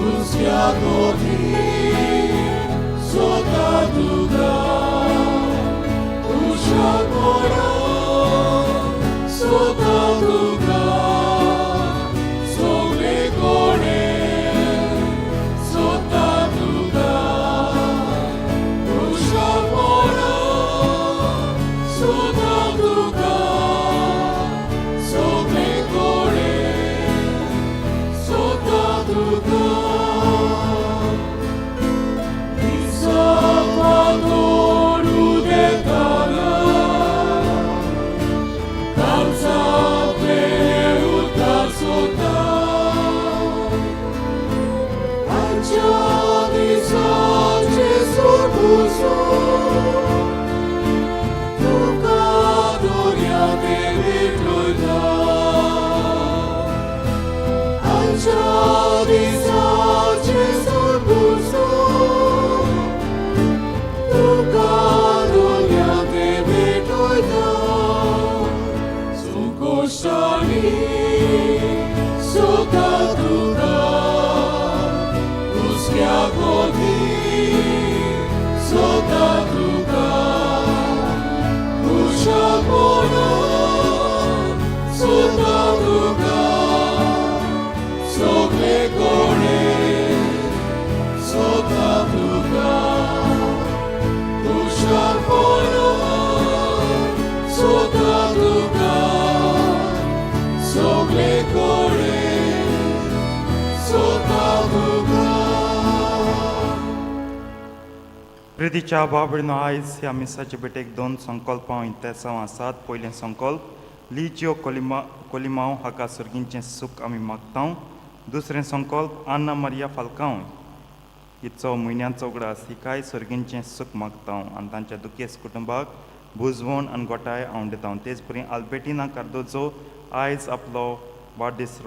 हुस्क्या कोठी सोता तुका उशापणा सोता तुका सगळे कडेन सोता तुका उशापणा सोता तुका सगळे कडेन सोता तुका प्रितीच्या बाबडीनो आयज ह्या मिसाचे भेटेक दोन संकल्पां इंतेसांव आसात. पयलें संकल्प लिजियो कोलिमाव हाका सर्गींचें सूख आमी मागता. दुसरें संकल्प आन्ना मारिया फाल्कांव हिचो म्हयन्याचो उगडास हिकाय सर्गींचें सूख मागता आनी तांच्या दुखेस्त कुटुंबाक बुजवण आनी गोठाय आवडटा. तेच परी आल्बेटिना कार्दोजो आयज आपलो वाडदीस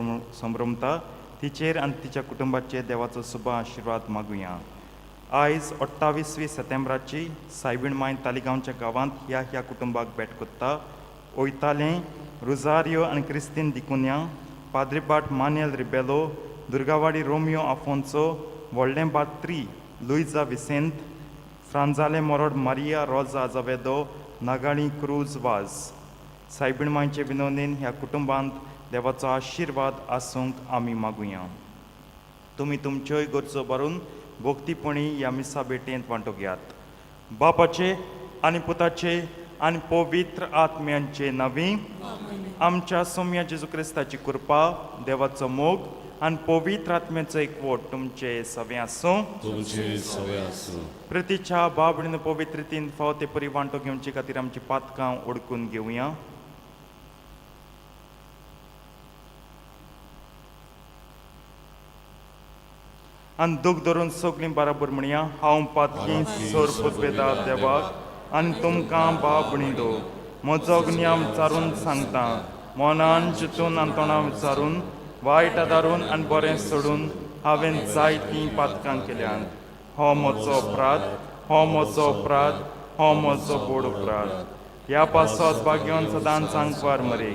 संभ्रमता तिचेर आनी तिच्या कुटुंबाचेर देवाचो सुबा आशिर्वाद मागुया. आयज 28 सप्टेंबराची सायबीण माय तालिगांवच्या गांवांत ह्या ह्या कुटुंबाक भेट कोत्ता. वयतालें रुजारियो आनी क्रिस्तीन दिकुन्या, पाद्रीबाट मानेल रिबेलो, दुर्गावाडी रोमियो आफोन्सो, व्हडलें बात्री लुइजा विसेंत, फ्रांजाले मोरोड मारिया रोजा आजावेदो, नागाळी क्रूज वाज. सायबीण मांयचे विनोदीन ह्या कुटुंबांत देवाचो आशिर्वाद आसूंक आमी मागुया. तुमी तुमच्योय गरजो भरून भक्तीपणी ह्या मिसा भेटेंत वांटो घेयात. बापाचे आनी पुताचे आनी पवित्र आत्म्यांचे नांवी आमच्या सोम्या जेजू क्रिस्ताची कृपा, देवाचो मोग आनी पवित्र आत्म्याचो एकवट तुमचे सवे आसूं. तुमचे सवे आसूं. प्रतिच्या बाबडीन पवित्र रितीन फावो ते परी वांटो घेवचे खातीर आमची पातकां ओडकून घेवया. आनी दूख धरून सगळीं बराबर म्हणया, हांव पातकी सोर पुतवेता देवाक आनी तुमकां बाबणी दो म्हजो ज्ञान विचारून सांगता, मनान चिंतून आनी तोंडां विचारून वायट आदारून आनी बरें सोडून हांवें जायतीं पातकां केल्यांत. हो म्हजो अपराध, हो म्हजो अपराध, हो म्हजो बोड अपराध. ह्या पासत भाग्योन सदांच सांगपार मरे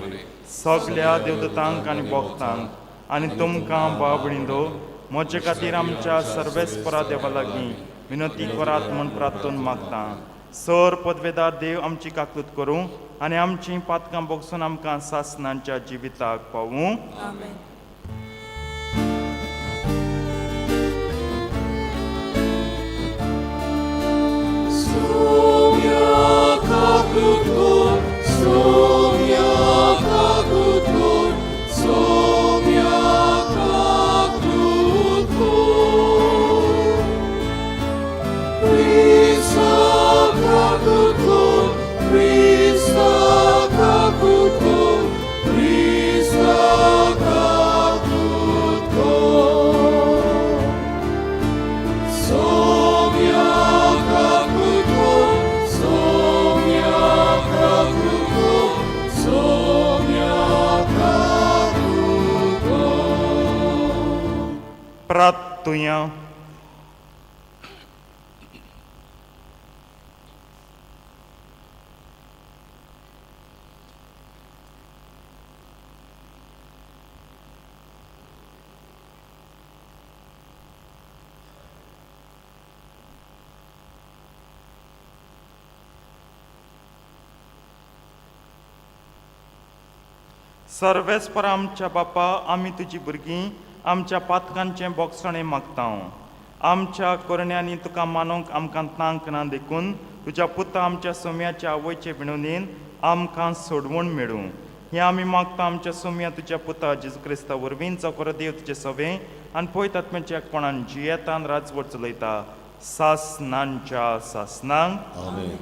सगल्या देवदूतांक आनी भक्तांक आनी तुमकां बाबणी दो म्हजे खातीर आमच्या सर्वेस्परा देवा लागीं विनंती करात म्हूण प्रार्थून मागता. सर पदवेदार देव आमची काकूत करूं आनी आमची पातकां बोगसून आमकां सासनांच्या जिविताक पावूं. प्रार्थुया. सर्वेस्पर आमच्या बापा, आमी तुजी भुरगीं आमच्या पातकांचें बोगसणें मागता. आमच्या करण्यांनी तुका मानूंक आमकां तांक ना, देखून तुज्या पुता आमच्या सोम्याच्या आवयचे विणवणेन आमकां सोडवण मेळूं हें आमी मागता आमच्या सोम्या तुज्या पुता जेजू क्रिस्ता वरवीं, जो खरो देव तुजें सवें आनी पळयतात आत्म्याच्या कोणान जियेतान राजवट चलयता सासनांच्या सासनांक. आमेन.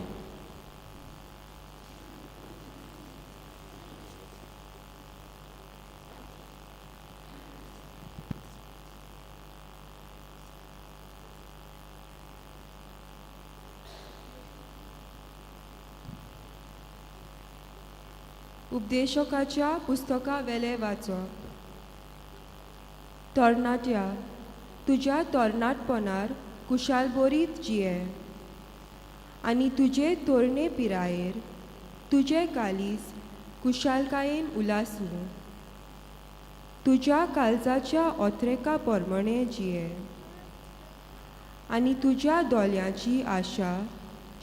उपदेशकाच्या पुस्तका वेलें वाचप. तरणाट्या, तुज्या तरणाटपणार कुशालबोरीत जिये आनी तुजे तरणे पिरायेर तुजें कालीज कुशालकायेन उलासूं. तुज्या काळजाच्या ओथरेका प्रमाणें जिये आनी तुज्या दोळ्यांची आशा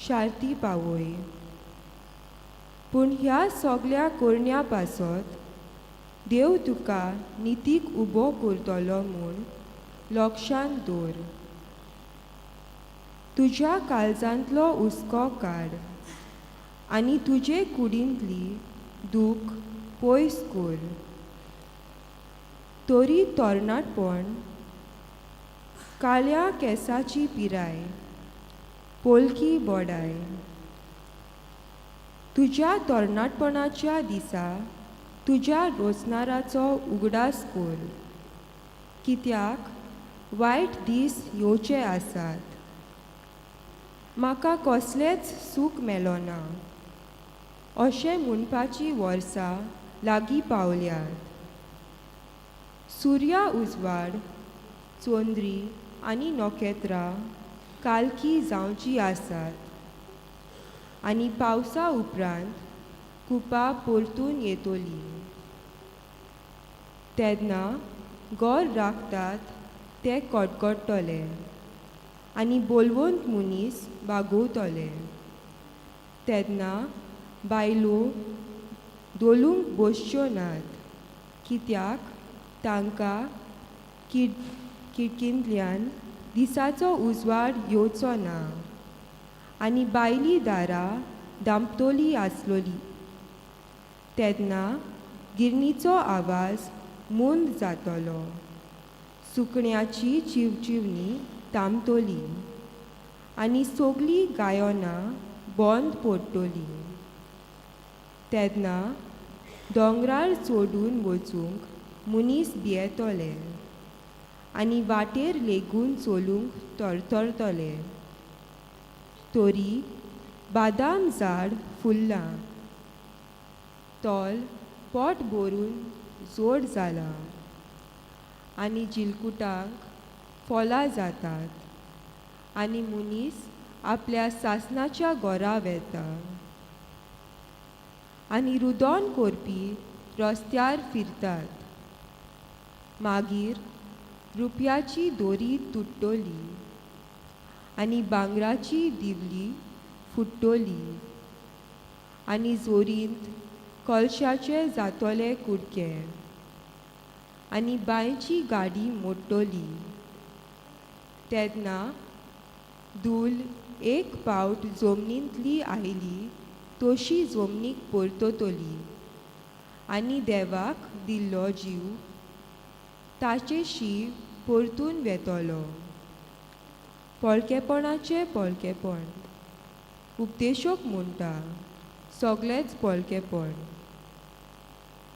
शार्ती पावय. पूण ह्या सगल्या करण्या पासत देव तुका नितीक उबो करतलो म्हूण लक्षांत दवर. तुज्या काळजांतलो हुस्को काड आनी तुजे कुडींतली दूख पयस कर. तरी तरणाटपण काळ्या केंसाची पिराय पोलकी बोडाय. तुज्या तरणाटपणाच्या दिसा तुज्या रोजनाराचो उगडास कर, कित्याक वायट दीस येवचे आसात. म्हाका कसलेंच सूख मेलोना अशें म्हणपाची वर्सां लागीं पावल्यात. सुर्या उजवाड, चंद्री आनी नखेत्रां कालकी जावचीं आसात आनी पावसा उपरांत कुपां परतून येतलीं. तेन्ना घर राखतात ते कडकडटले आनी बोलवंत मनीस बागवतले. तेन्ना बायलो धोलूंक बसच्यो नात, कित्याक तांकां खिडकींतल्यान दिसाचो उजवाड येवचो ना आनी बायली दारां दामतली आसलोली. तेन्ना गिरणीचो आवाज मंद जातलो, सुकण्याची चिवचिवणी थांबतली आनी सगलीं गायनां बंद पडटलीं. तेन्ना दोंगरार चडून वचूंक मनीस भियेतले आनी वाटेर लेगून चलूंक तरतरतले. तरी बादाम झाड फुल्लां, तोल पोट भरून जोड जाला आनी जिलकुटांक फळां जातात आनी मनीस आपल्या सासनाच्या घरा वेता आनी रुदोन करपी रस्त्यार फिरतात. मागीर रुपयाची दोरी तुट्टली आनी भांगराची दिवली फुट्टली आनी जोरींत कलशाचे जातले कुडके आनी बांयची गाडी मोडटली. तेन्ना धूल एक पावट जमनींतली आयली तशी जमनीक परततली आनी देवाक दिल्लो जीव ताचेशी परतून वेतलो. पोलकेपणाचें पोलकेपण. उपदेशक म्हणटा, सगळेंच पोलकेपण.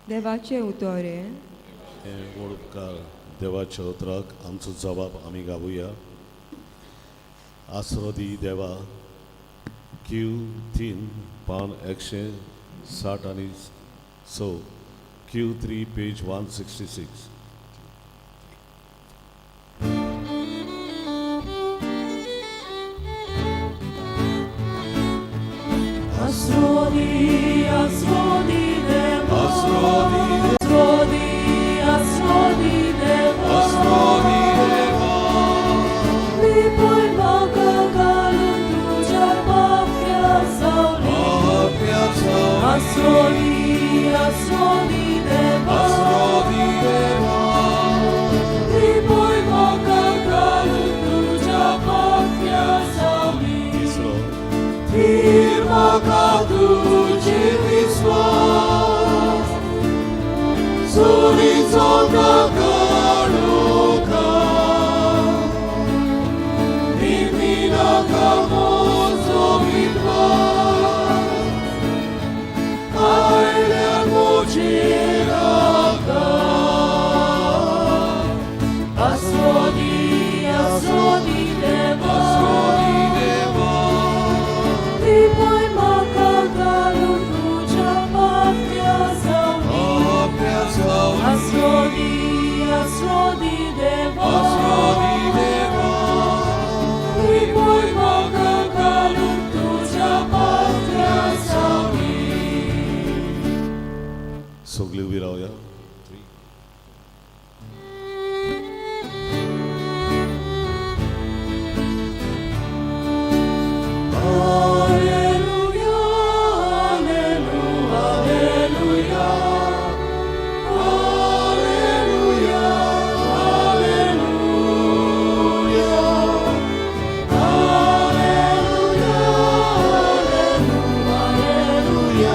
देवाचें उतर हें. हें व्हड उपकार. देवाच्या उतराक आमचो जबाब आमी गावया. आसरो दी देवा, क्यू 3, पान 166, Q 3, page 166. Asrodi, asrodi deva. Asrodi. Asrodi, asrodi deva. Asrodi deva. Lipoj makakalun tuja papia sauli. Papia sauli. Asrodi, asrodi deva. तुका काळोखा निमी नाका म्हजो विद्वास आयल्या म्हजेर आसरोदी आसरोदी देवा देवा लिपय म्हाका घालून तुज्या पात्र्या सावळी आपल्या सावळी आसरोदी आसरोदी देवा आसरोदी देवा लिपय म्हाका घालून तुज्या पात्र्या सावळी सगळी उबी रावया. Alleluia, alleluia, alleluia, Alleluia, alleluia, alleluia,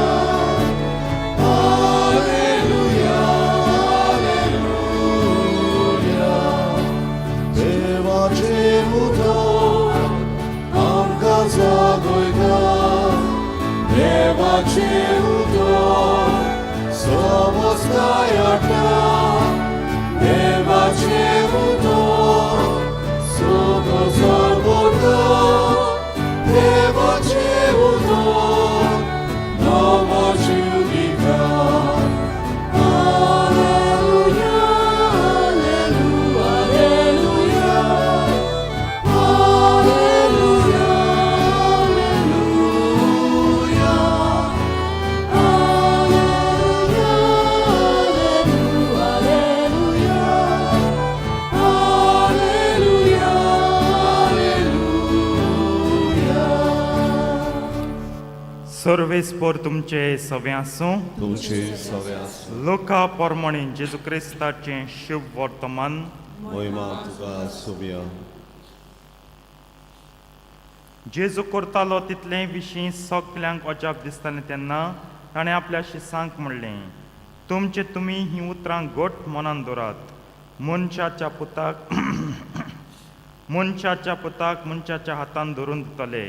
alleluia, alleluia. देवाचे उदक आमकां जागयता, देवाचे उदक समजकाय हाडटा, देवाचे उदक सगळो सरबता, देवाचे उदक नवो जीव दिता. Alleluia, alleluia, alleluia, Alleluia, alleluia, alleluia, alleluia, alleluia. सर्वेस्पर तुमचे सवे आसूं. तुमचे सवे आसूं. लोका परमणे जेजू क्रिस्ताचें शुभ वर्तमान. महिमा तुका सोबया. जेजू करतालो तितले विशीं सगल्यांक अजाप दिसतालें तेन्ना ताणें आपल्या शिसांक म्हणलें, तुमचे तुमी हीं उतरां घट मनान दवरात. मनशाच्या पुताक मनशाच्या हातान धरून दितले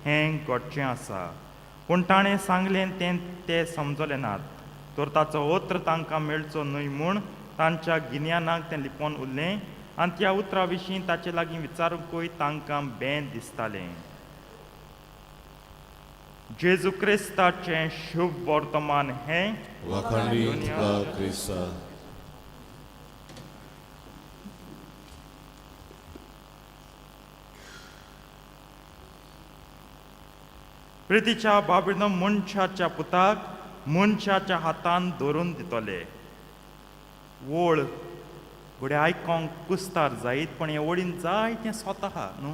हें घडचें आसा. पूण ताणें सांगलें तें ते समजले नात, तर ताचो ओत्र तांकां मेळचो न्हय म्हूण तांच्या गिन्यानाक तें लिपोवन उरलें आनी त्या उतरा विशीं ताचे लागीं विचारुंकूय तांकां बें दिसतालें. जेजू क्रिस्ताचें शुभ वर्तमान हें. वाखाणणी तुका क्रिस्ता. प्रितीच्या बाबीनो, मनशाच्या पुताक मनशाच्या हातान धरून दितले. वळ घडये आयकोंक कुस्तार जायत, पण हे ओळीन जाय तें स्वता न्हू.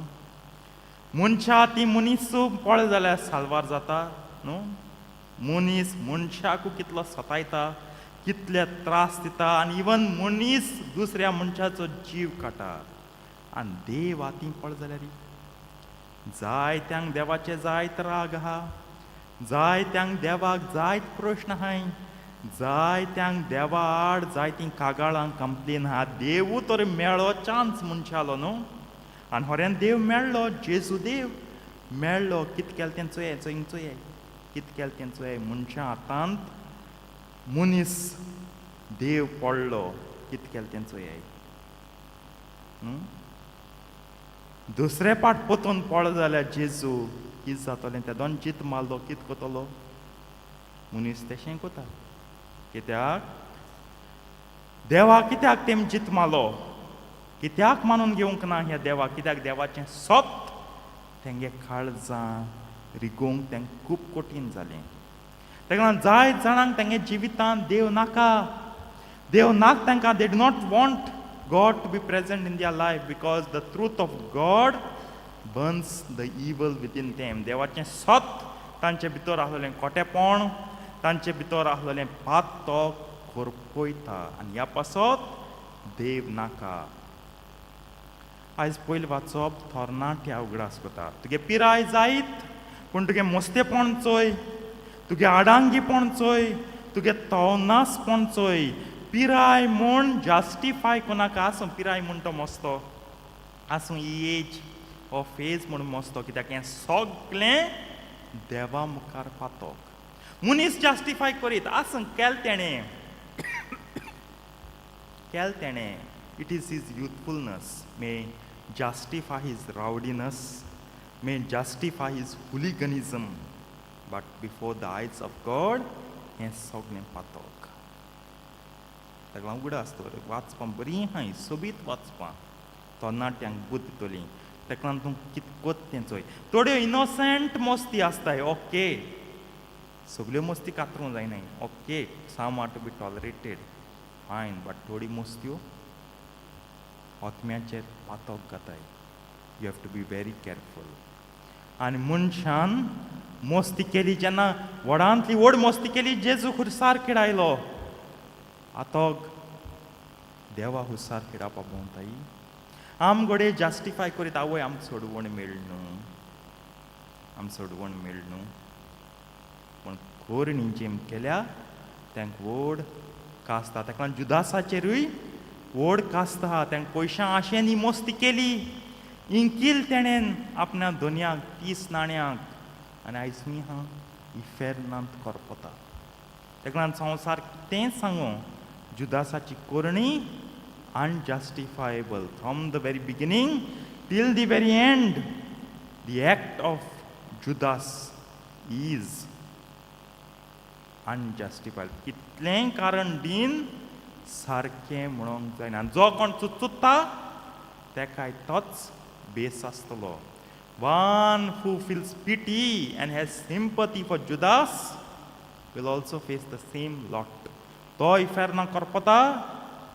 मनशा ती मनीस पळय जाल्यार साल्वार जाता न्हू. मनीस मनशाकू कितलो सतायता, कितले त्रास दिता आनी इवन मनीस दुसऱ्या मनशाचो जीव काडटा. आनी देव आती पळय जाल्यार जायत्यांक देवाचे जायत राग आहा, जायत्यांक देवाक जायत प्रश्न आहाय, जायत्यांक देवा आड जायतीं कागाळां कंप्लेन आहा. देवू तर मेळ्ळो चान्स मनशालो न्हू. आनी होऱ्यान देव मेळ्ळो, जेजू देव मेळ्ळो. कित केलें तें चोयाय, चोय चोयाय कित केलें तें चोयाय. मनशा हातांत मनीस देव पडलो, कित केलें तें चोयाय न्हू. दुसरे पाट पोतून पळय जाल्यार जेजू कित जातलें? त्या दोन जीत मारलो, कित करतलो मनीस? तेशें कोता कित्याक देवा? कित्याक तेम जीत मारलो? कित्याक मानून घेवंक ना ह्या देवा? कित्याक देवाचें सत तेंगे काळजां रिगोवंक तेंकां खूब कठीण जालें. तेका लागून जायत जाणांक तेंगे जिवितांत देव नाका, देव नाक तांकां. They do not want God to be present in their life because the truth of God burns the evil within them. देवाचें सत तांचे भितर आसलेलें खोटेपण, तांचे भितर आसलेलें पात तो करपयता आनी ह्या पासत देव नाका. आयज पयलीं वाचप थोरनाट्या उगडास करता. तुगे पिराय जायत, पूण तुगे मस्तेपण चोय, तुगे आडांगीपण चोय, तुगे तवनासपण चोय. पिराय म्हूण जास्टिफाय कोणाक आसूं, पिराय म्हूण तो मस्तो आसूं, ही एज हो फेज म्हूण मस्तो, कित्याक हें सगळें देवा मुखार पातोक. मनीस जास्टिफाय करीत आसूं, केल तेणें, केल तेणें. It is his youthfulness may justify his rowdiness, may justify his hooliganism, but before the eyes of God हें सगळें पातोक. ताका लागून उगडास दवर, वाचपां बरीं आहाय, सोबीत वाचपां, तरणाट्यांक बुद्द दितली. ताका लागून तूं कितकोत तें चोय. थोड्यो इनोसंट मस्ती आसताय, ओके, सगल्यो मस्ती कातरूंक जायनाय, okay, some are to be tolerated, fine, but थोडी मस्त्यो आत्म्याचेर पातक घाताय. You have to be very careful. आनी मनशान मस्ती केली जेन्ना, व्हडांतली व्हड मस्ती केली, जेजू खुरसार खेळायलो. आतां देवा हुसार खेळावपा भोंवताय. आम घडये जास्टिफाय करीत, आवय आमकां सोडवण मेळ न्हू, आम सोडवण मेळ न्हू. पूण कोरणी जेम केल्या तांकां व्हड कास्ता. ताका लागून जुदासाचेरूय व्हड कास्त आहा. तांकां पयशां आशेन ही मस्ती केली. इंकील तेणेन आपल्या दोनयांक 30 नाण्यांक, आनी आयज खंय आहा? इफेर्नांत करपता. ताका लागून संवसार तेंच सांगू, जुदासाची कोरणी unjustifiable from the very beginning till the very end. The act of Judas is unjustified. कितलेंय कारण दीन सारकें म्हणूंक जायना. जो कोण चुचुत्ता तेकाय तोच बेस आसतलो. One who feels pity and has sympathy for Judas will also face the same lot. तो इफेर्ना करपता,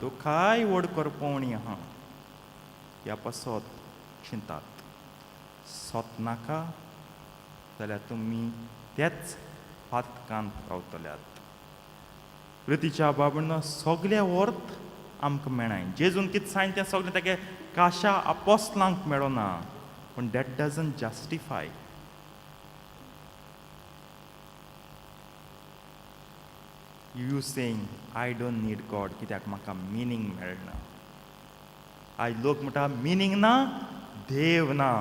तुकाय व्हड करपवणी आहा. ह्या पासत चिंतात, सोत नाका जाल्यार तुमी तेच पातकांत रावतल्यात. रितीच्या बाबणो, सगळे अर्थ आमकां मेळनाय. जेजून कितें सांग तें सगळें तेगे काशा आपोस्लांक मेळना, पूण that doesn't justify you saying I don't need God, कित्याक म्हाका मिनींग मेळना. आयज लोक म्हणटा मिनींग ना, देव ना.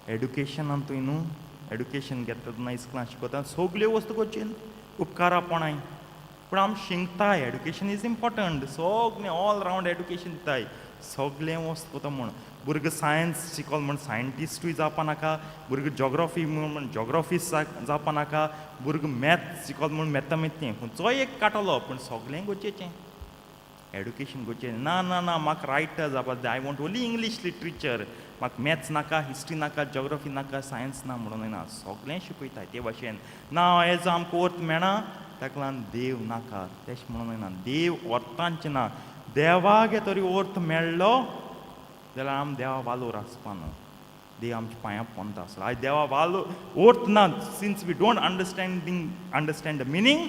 एडुकेशनान तुवें न्हू एडुकेशन घेता तेन्ना, इस्कुलान शिकयता, सगल्यो वस्तू करच्यो उपकारा पोणाय, पूण आमी शिंकताय. Education is important, सगळें ऑल रावंड एडुकेशन दिताय, सगळें वस्त कोता म्हूण. भुरगो सायन्स शिकोल म्हूण सायंटिस्टूय जावपा नाका, भुरगो जॉग्राफी म्हूण जॉग्राफी जावपा नाका, भुरगो मॅथ्स शिकोल म्हूण मॅथमेटीक, खंयचोय एक काडटलो, पूण सगळें गरजेचें. एडुकेशन गरजेचें. ना ना ना, म्हाका रायटर जावपा जाय, I want only English literature, म्हाका मॅथ्स नाका, हिस्ट्री नाका, जॉग्राफी नाका, सायन्स ना म्हणून ना. सगळें शिकयताय. ते भाशेन ना, हेजो आमकां अर्थ मेळना, ताका लागून देव नाका तेश म्हणून ना. देव अर्थांचें ना. देवाक तरी अर्थ मेळ्ळो जाल्यार आम देवा वालोर आसपा न्हू, देव आमच्या पांयां पोंदा आसलो. आयज देवा वालोर अर्थ ना. Since we don't understand the meaning,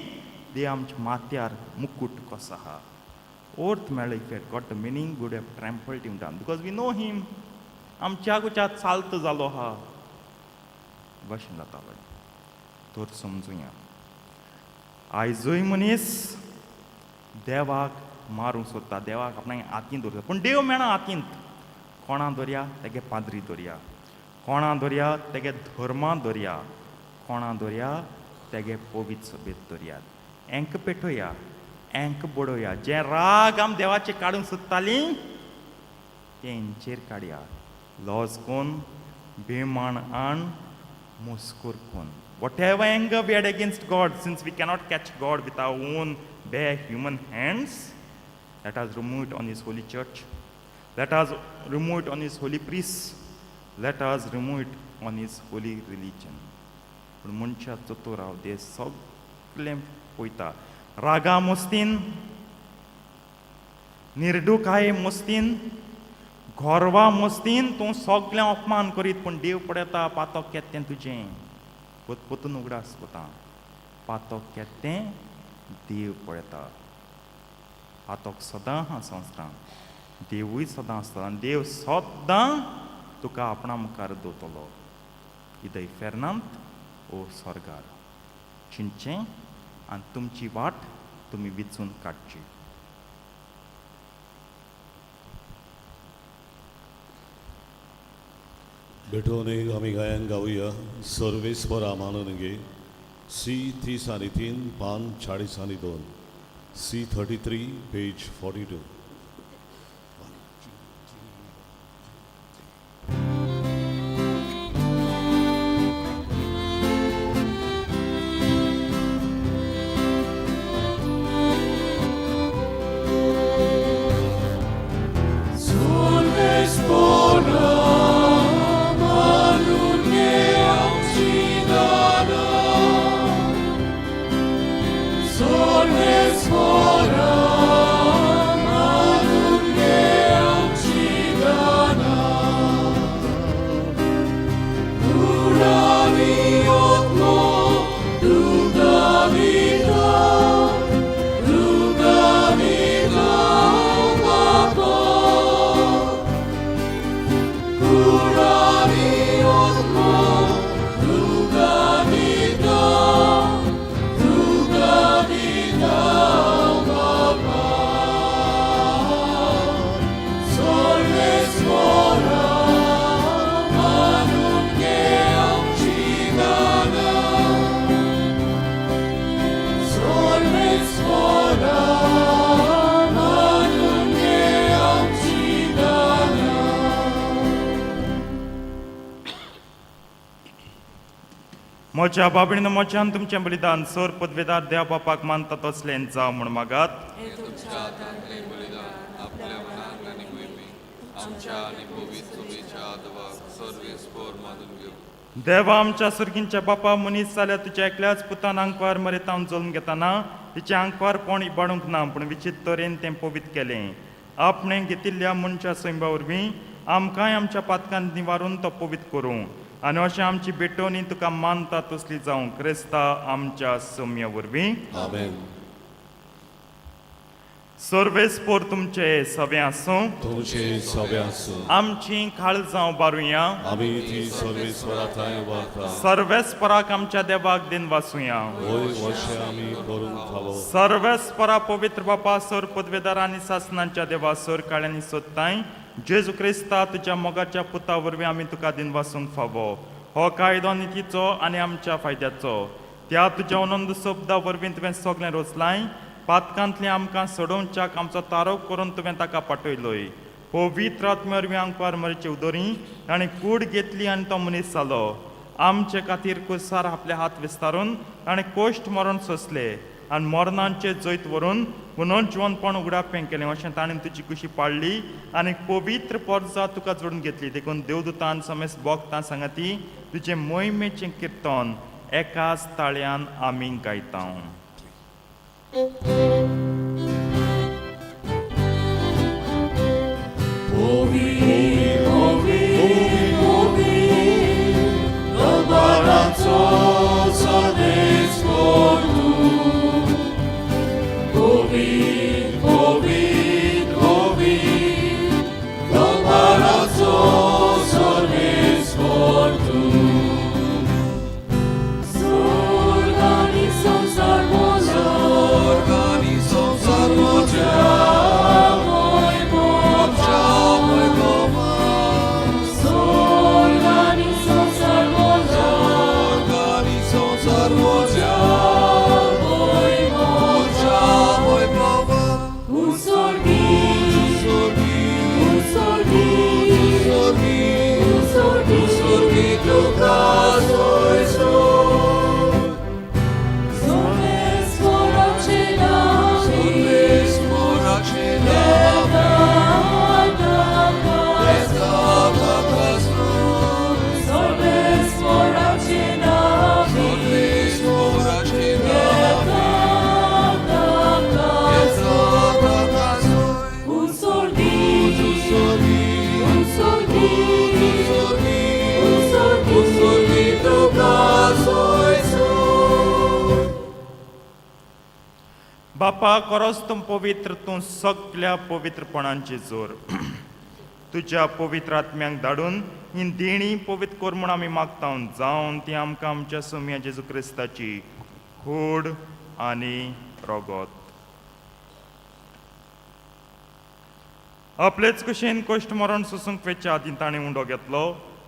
देव आमच्या माथ्यार मुकूट कसो आहा. अर्थ मेळ्ळो, if had got the meaning, would have trampled him down, because we know him. आमच्या गुच्या चालत जालो आहा भशेन जातालो. तर समजुया, आयजूय मनीस देवाक मारूंक सोदता, देवाक आपणाक हातीन दवरता, पूण देव मेळना हातींत. कोणा दवरया? तेगे पाद्री दवरया. कोणा दवरया? तेगे धर्मा दवरया. कोणा दवरया? तेगे पवित्र सभेत दवरयात. एंक पेटोया, एंक बडोवया. जे राग आम देवाचे काडूंक सोदतालीं तेंचेर काडया. लॉज कोन, बेमाण आण, मस्कोर कोन. Whatever anger we had against God, since we cannot catch God with our own bare human hands, let us remove it on His holy church. Let us remove it on His holy priests. Let us remove it on His holy religion. पूण मनशाचो तो राव दे सगळें पळयता. रागा मस्तीन, निर्डुकाये मस्तीन, गोरवा मस्तीन तूं सगळें अपमान करीत, पूण देव पळयता पातक केत् तें तुजें. पोतपोतून उगडास कोता, पातक केत् तें देव पळयता. पातक सदां आहा संवसारांत, देवूय सदां आसता आनी देव सदां तुका आपणा मुखार दवरतलो, इदय इफेर्नांत ओ स्वर्गार. चिंतचें आनी तुमची वाट तुमी विचून काडची. भेटोवन एक आमी गायन गावया सर्वेस्परा मानून घे सी 33 पान 42, C 33 page 42. म्हज्या बाबडीन म्हज्यान तुमचें बलिदान सर पदवेदार देव बापाक मानता तसलें जावं म्हूण मागात. हे तुमच्या हातांतलें बलिदान आपल्या मनाक आनी मोहिमेक आमच्या आनी पवित्र सभेच्या आदवाक सर्वेस्पर मानून घेवं. देवा आमच्या सुर्गींच्या बापा, मनीस जाल्यार तुज्या एकल्याच पुतान आंकवार मरेतावन जल्म घेतना तिचें आंकवारपण इबाडूंक ना, पूण विचित्र तरेन तें पवित्र केलें. आपणें घेतिल्ल्या मनशा सैंबा वरवीं आमकांय आमच्या पातकान निवारून तो पवित्र करूं आनी अशें आमची भेटवणी तुका मानता तसली जावं, क्रिस्ता आमच्या सम्या वरवीं. आमेन. सर्वेस्पोर तुमचे सगळें आसूं. तुमचे सगळे आसूं. आमची खाळ जावं बारुया. आमी ती सर्वेस्परा थंय व्हरता. सर्वेस्पराक आमच्या देवाक दिन वासुया. वय वशें आमी करूंक फावो. सर्वेस्परा पवित्र बापा, सर पदवेदार आनी सासनांच्या देवा, सर काळ्यांनी सोदताय जेजू क्रिस्ता तुज्या मोगाच्या पुता वरवीं आमी तुका दिन वासूंक फावो. हो कायदो नितीचो आनी आमच्या फायद्याचो. त्या तुज्या अनंत शब्दा वरवीं तुवें सगळें रोचलाय. पातकांतलें आमकां सोडोवच्याक आमचो तारोप करून तुवें ताका पाठयलोय. पवित्र आत्म्या वरवीं आंकवार मरचे उदोरी ताणें कूड घेतली आनी तो मनीस जालो. आमचे खातीर कुसार आपले हात विस्तारून ताणें कोश्ट मरण सोंसले आनी मरणांचे जैत व्हरून पुनोन जिवनपण उगडापें केलें. अशें ताणें तुजी कुशी पाळ्ळी आनी पवित्र पोरजा तुका जोडून घेतली. देखून देवदूतान समेस बोगतां सांगाती तुजें मोहिमेचें किर्तन एकाच ताळ्यान आमी गायता. स्वर्गानी संसार मोजा स्वर्गानी संसार मोज्या मोय आमच्या मोय स्वर्गानी संसार मोजा स्वर्गानी संसार मोज्या मोय आमच्या मोय बाबा. उसोर्गी स्वर्गी उसोर्गी स्वर्गी उसोर्गी स्वर्गी तुका सोय सोय. सोमेश्वराचे नामे सर्वेस्पराचे नामे सोमेश्वराचे नामे सर्वेस्पराचे नामे उसोर्गी उसोर्गी उसोर्गी बापा, खरोच तूं पवित्र, तूं सगल्या पवित्रपणांची जोर. तुज्या पवित्र आत्म्यांक धाडून ही देणी पवित्र कर म्हूण आमी मागता, जावन ती आमकां आमच्या सोम्या जेजू क्रिस्ताची कूड आनी रोगोत. आपलेच कुशेन कश्ट मरण सोसूंक वेच्या आदीं ताणें उंडो घेतलो.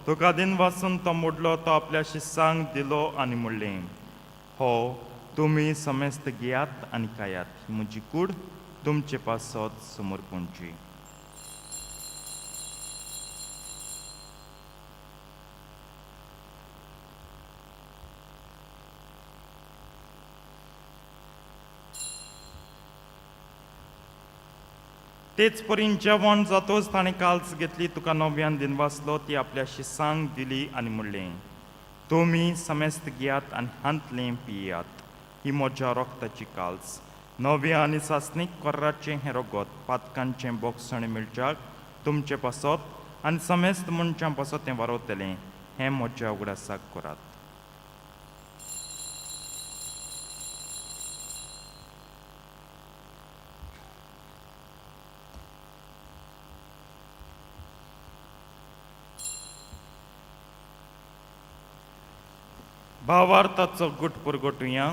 तुका दिन वासून तो मोडलो, तो आपल्या शिसांक दिलो आनी म्हणलें, हो तुमी समेस्त घेयात आनी खायात, ही म्हजी कूड तुमचे पासत समर्पणची. तेच परीन जेवण जातोच ताणें काल्स घेतली, तुका नव्यान दिनवासलो, ती आपल्या शिसांक दिली आनी म्हणलें, तुमी समेस्त घेयात आनी हांतलें पियात, ही म्हज्या रोगताची काल्स, नव्या आनी सासणीक कोर्राचें हें रोगत पातकांचें बोगसण मेळच्याक तुमचे पासत आनी समेस्त मनशां पासत तें वारवतलें, हें म्हज्या उगडासाक करात. भावार्थाचो गुट पुरगोटुया.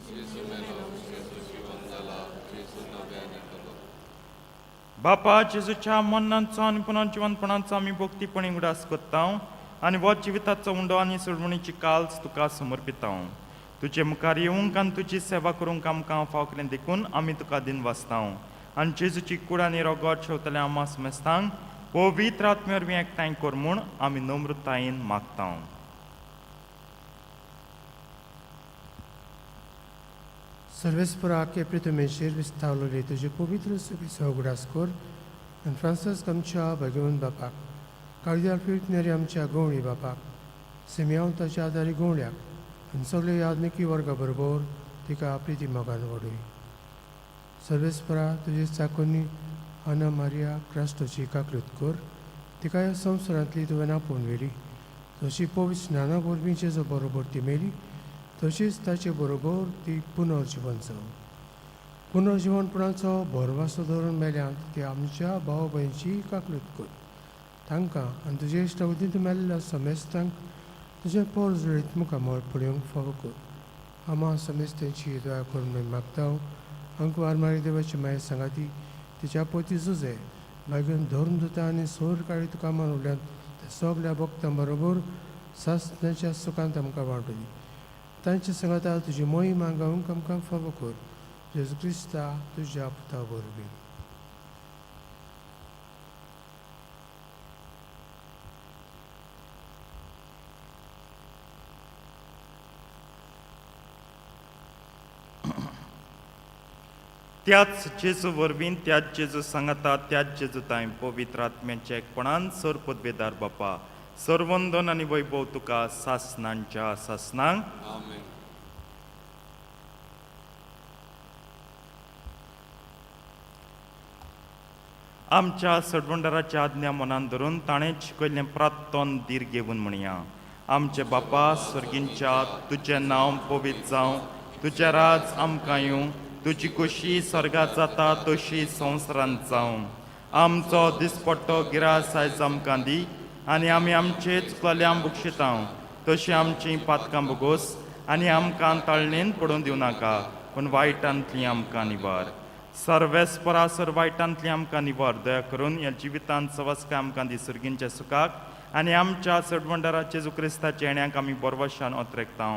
जेजू मेलो, जेजू जिवन जाला, जेजू नव्यान येतलो. बापा, जेजूच्या मरणाचो आनी पुनर्जिवनपणाचो आमी भक्तीपणी उगडास करता आनी हो जिविताचो उंडो आनी सोडवणीची काल्स तुका समर्पिता. तुजे मुखार येवंक आनी तुजी सेवा करूंक आमकां फाव केलें देखून आमी तुका दिनवासता आनी जेजूची कूड आनी रोगट शेवतल्या आमा समेस्तांक पवित्र आत्मे वरवीं एकठांय कर म्हूण आमी नम्रतायेन मागता. सर्वेस्परा के पृथ्वीचेर विस्तावलेले तुजे पवित्र सुबेचो उगडास कर आनी फ्रांसिस्क आमच्या भगवंत बापाक, काळजार फिरतनेरी आमच्या गवळी बापाक, सिमयाव ताच्या आदारी गवळ्याक आनी सगळे याज्ञिकी वर्गा बरोबर तिका प्रिती मोगान व्हडय. सर्वेस्परा तुजे चाकोनी आना मारिया क्रास्टोची काकृत कर, तिका ह्या संवसारांतली तुवें आपोवन व्हेली, तशी पवित्र स्नाना वरवीं जेजू बरोबर ती मेली, तशीच ताचे बरोबर ती पुनर्जिवन जावं. पुनर्जिवनपणाचो भरवासो धरून मेल्यांत ती आमच्या भाव भयणची काकळूत कर, तांकां आनी तुजे इश्टागतींत मेल्ल्या समेस्तांक तुजें पोर जुळीत मुखामळ पळोवंक फावो कर. आमा समेस्तांची दया करून आमी मागता. अंकवार मारी देवाची माये सांगाती तिच्या पोती जुजे मागीर धर्मदुता आनी सोर काळी तुका मानवल्यान त्या सगल्या भक्तां बरोबर सासण्याच्या सुखांत आमकां वांटू दी. तांच्या सांगाता तुजी मोहिमा गावंक आमकां फावो कर, जेजू क्रिस्ता तुज्या पुता वरवीं. त्याच जेजू वरवीं, त्याच जेजू सांगाता, त्याच जेजू तांय पवित्र आत्म्याच्या एकपणान सर पदवेदार बापा, सर्वंदन आनी वैभव तुका सासनांच्या सासनांक. आमेन. आमच्या सडवंडाराच्या आज्ञा मनान धरून ताणें शिकयल्लें प्रार्थन धीर घेवन म्हणया. आमचे बापा स्वर्गींच्या, तुजें नांव पवित्र जावं, तुजें राज आमकां येवं, तुजी खोशी स्वर्गात जाता तशी संवसारांत जावं. आमचो दिसपट्टो गिरास आयज आमकां दी आनी आमी आमचे चुकलेल्या बक्षिता तशी आमची पातकां बोगोस आनी आमकां ताळणेन पडून दिवं नाका, पूण वायटांतली आमकां निवार. सर्वेस्परा सर वायटांतली आमकां निवार. दया करून ह्या जिवितांत सवस्काय आमकां दी सर्गींच्या सुखाक आनी आमच्या सडवंडाराचे जेजू क्रिस्ताच्या येण्याक आमी बरवशान ओतरेकता.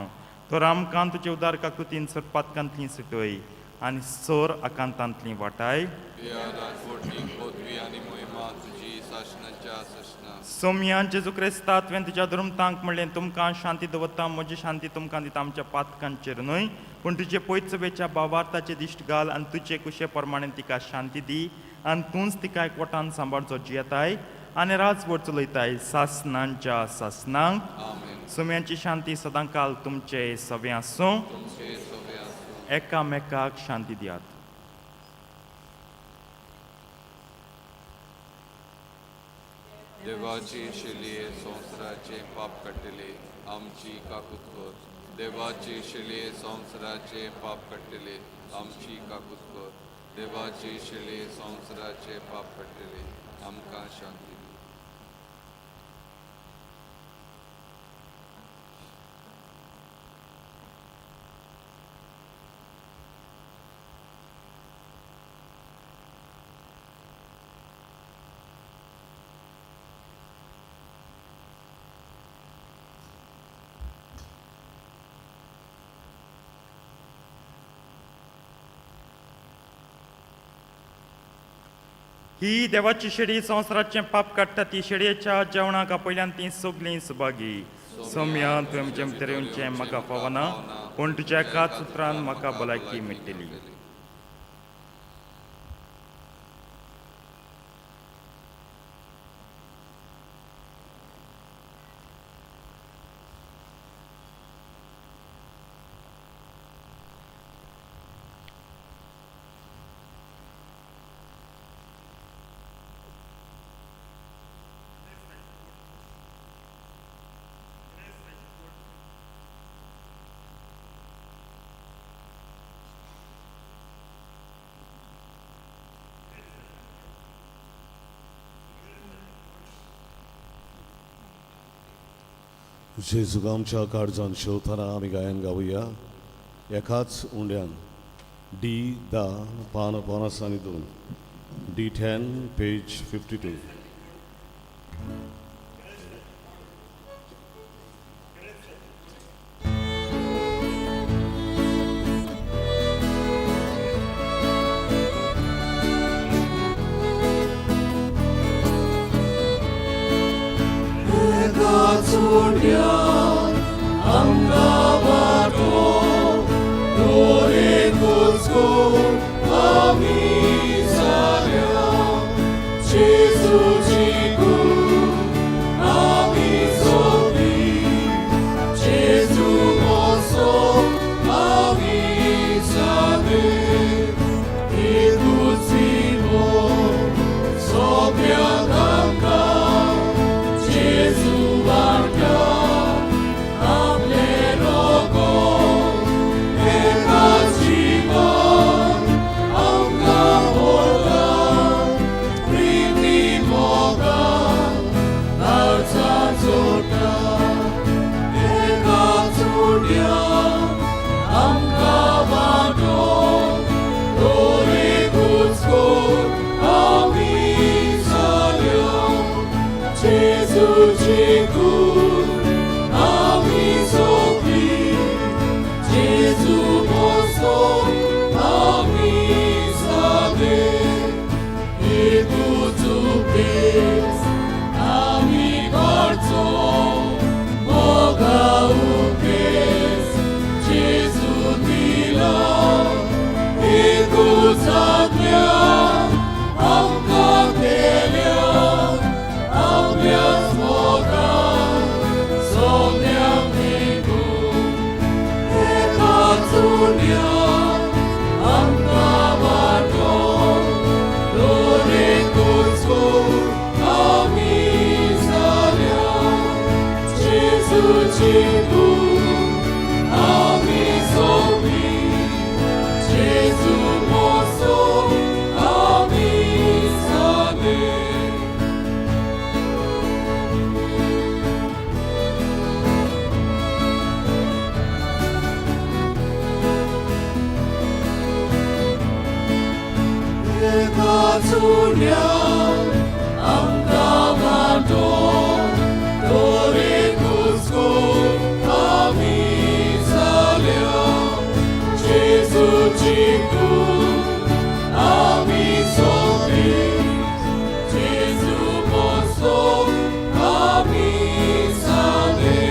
तर आमकां तुजे उदार काकुतीन सर पातकांतली सुटय आनी सोर आकांतांतली वाटाय. पदवी आनी मोहिमा तुजी सासणाच्या सासणाक. सोमयान जेजू क्रिस्ता तुवें तुज्या धर्मतांक म्हणलें, तुमकां शांती दवरता, म्हजी शांती तुमकां दिता, आमच्या पातकांचेर न्हय पूण तुजे पयचवेच्या भावार्थाचे दिश्ट घाल आनी तुजे कुशे प्रमाणे तिका शांती दी आनी तूंच तिका एकवटान सांबाळचो जियेताय आनी राजवट चलयताय सासणांच्या सासणांक. आमेन. सोम्यांची शांती सदांकाल तुमचे सवे आसूं. तुमचे सवे आसूं. एकामेकाक शांती दियात. देवाची शेलये संवसाराचे पाप काडटले, आमची काकूत कर. देवाची शेलये संवसाराचे पाप काडटले, आमची काकूत कर. देवाची शेलये संवसाराचे पाप काडटले, आमकां शांती दी. ही देवाची शेडी संवसाराचें पाप काडटा ती शेडयेच्या जेवणाक आपयल्यान ती सगलीं सुभागी. सोम्या, तुवें म्हजें भितर येवचें म्हाका फावना, पूण तुज्या एकाच उतरान म्हाका भलायकी मेळटली. जेजूक आमच्या काळजान शेवतना आमी गायन गावया एकाच उंड्यान. डी 10 पान 52, D 10 page 52. एकाच उंड्यान आमकां वाटो दरेकूच कोण आमी जाल्या. जेजूची कूड आमी सोंपली, जेजू मोसो आमी जाले. एकूच जीवन सोंप्याक आमकां जेजू वाडटा आपलें रोगोत. एकाच जीवन आमकां व्हरता प्रिती मोगान काळजां जोडटा. एकाच उंड्यान आमकां वाटो दरेकूच कोण आमी जाल्या. जेजूची कूड आमी सोंपली, जेजू मोसो आमी जाले. एकूच उपदेस आमी करचो, मोगा उपदेस जेजू दिलो. एकूच आज्ञा आमकां केल्या, आपल्याच मोगान सगल्यांक मेकून. एकाच उंड्यान आमकां वाटो दरेकूच कोण आमी जाल्या. जेजूची कूड आमी सोंपली, जेजू मोसो आमी जाले. एकाच उंड्यान आमकां वाटो दरेकूच कोण आमी जाल्या. जेजूची कूड आमी सोंपली, जेजू मोसो आमी जाले.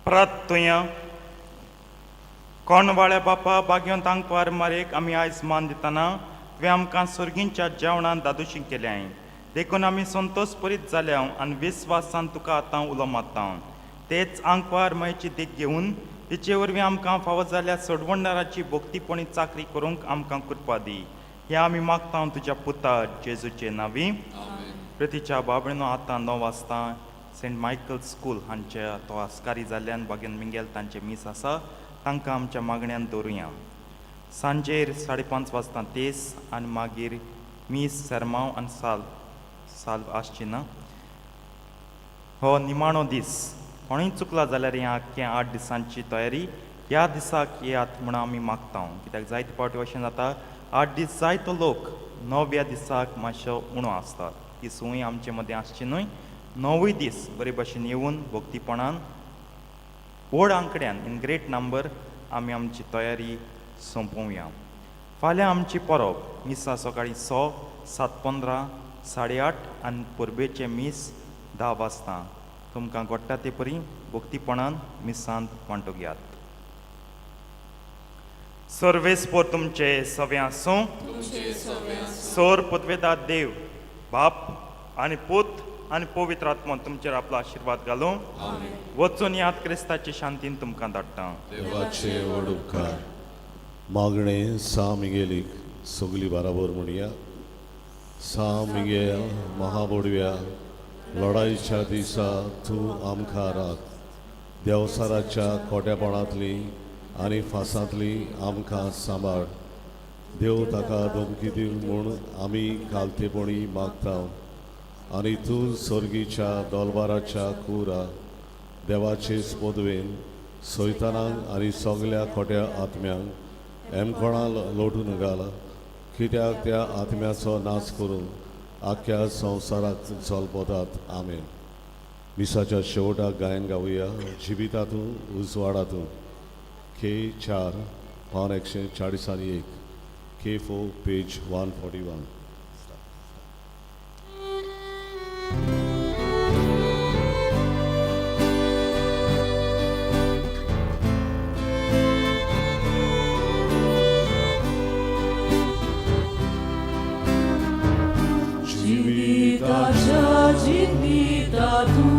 परत तुया कोण वाळ्या बापा, बागयोन आंकवार मारेक आमी आयज मान दितना तुवें आमकां सर्गींच्या जेवणान दादोशी केल्याय, देखून आमी संतोश परीत जाल्या आनी विस्वासान तुका आतां उलो मारता. तेच आंकवार मयेची देख घेवन तिचे वरवीं आमकां फावो जाल्ल्या सोडवणदाराची भक्तीपणी चाकरी करूंक आमकां कृपा दी. हें आमी मागता तुज्या पुता जेजूचे नांवी. प्रतिच्या बाबणो आतां 9 वाजता सेंट मायकल स्कूल हांच्या तो आस्कारी जाल्ल्यान बागेन मिंगेल तांचें मीस आसा, तांकां आमच्या मागण्यान दवरुया. सांजेर 5:30 वाजता तेस आनी मागीर मीस सेरमांव आनी साल साल्व आसची ना. हो निमाणो दीस, कोणूय चुकला जाल्यार हें आख्खें 8 दिसांची तयारी ह्या दिसाक येयात म्हूण आमी मागता. कित्याक जायते फावटी अशें जाता 8 दीस जायतो लोक 9व्या दिसाक मातसो उणो आसता, ती संवय आमचे मदें आसची न्हय. 9वूय दीस बरे भशेन येवन भक्तीपणान व्हड आंकड्यान इन ग्रेट नंबर आमी आमची तयारी सोंपोवया. फाल्यां आमची परब मिसां सकाळीं 6, 7:15, 8:30 आनी परबेचें मीस 10 वाजता. तुमकां घडटा ते परी भक्तीपणान मिसांत वांटो घेयात. सर्वेस्पोर तुमचे सवे आसूं. सोर पदवेदार देव बाप आनी पूत आनी पवित्र आत्मा तुमचेर आपलो आशिर्वाद घालूं. वचून याद क्रिस्ताचे शांतीन तुमकां धाडटा. देवाचे व्हड उपकार. मागणें सा मिगेलीक सगली बराबर म्हणया. सा मिगेल महाबोडव्या लढाईच्या दिसा तूं आमकां राख, देवसाराच्या खोट्यापणांतली आनी फासांतली आमकां सांबाळ. देव ताका धमकी दिवन म्हूण आमी कालतेपणी मागता आनी तूं सर्गीच्या दोलबाराच्या कुरा देवाचे पदवेन सैतानांक आनी सगल्या खोट्या आत्म्यांक एमकोणा लोटून घाल, कित्याक त्या आत्म्याचो नाश करून आख्ख्या संवसाराक चलपतात. आमेन. मिसाच्या शेवटाक गायन गावया जिवितातूं उजवाडातूं. के 4 पावन 141, के 4 पेज 141. जिविताच्या जिवितातूं